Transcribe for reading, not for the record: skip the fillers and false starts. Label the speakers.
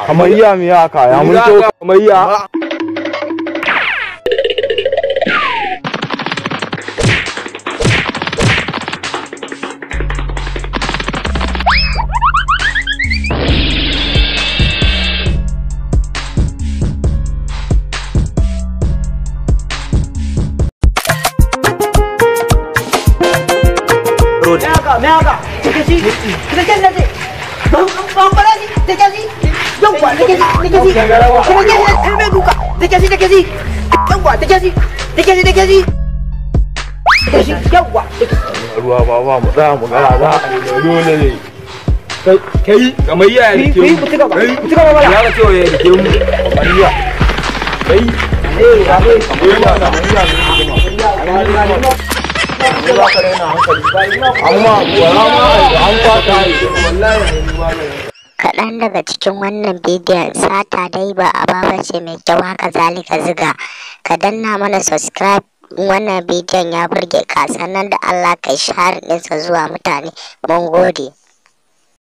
Speaker 1: Kamar iya mi haka ya mun to kamar iya. Ruwa ba ba mu tsaya mu gara za a yi dole ne. Kai kamar iya ya rike mu. Ya ga cewa ya rike mu. Kamar iya. Kai. Amma an kwata wallahi.
Speaker 2: Kaɗan daga cikin wannan bidiyon, sata dai ba aba ce mai kyau, haka zalika ziga. Ka danna mana subscribe, wannan bidiyon ya burge ka, sannan da Allah kai share ɗinsa zuwa mutane. Mun gode.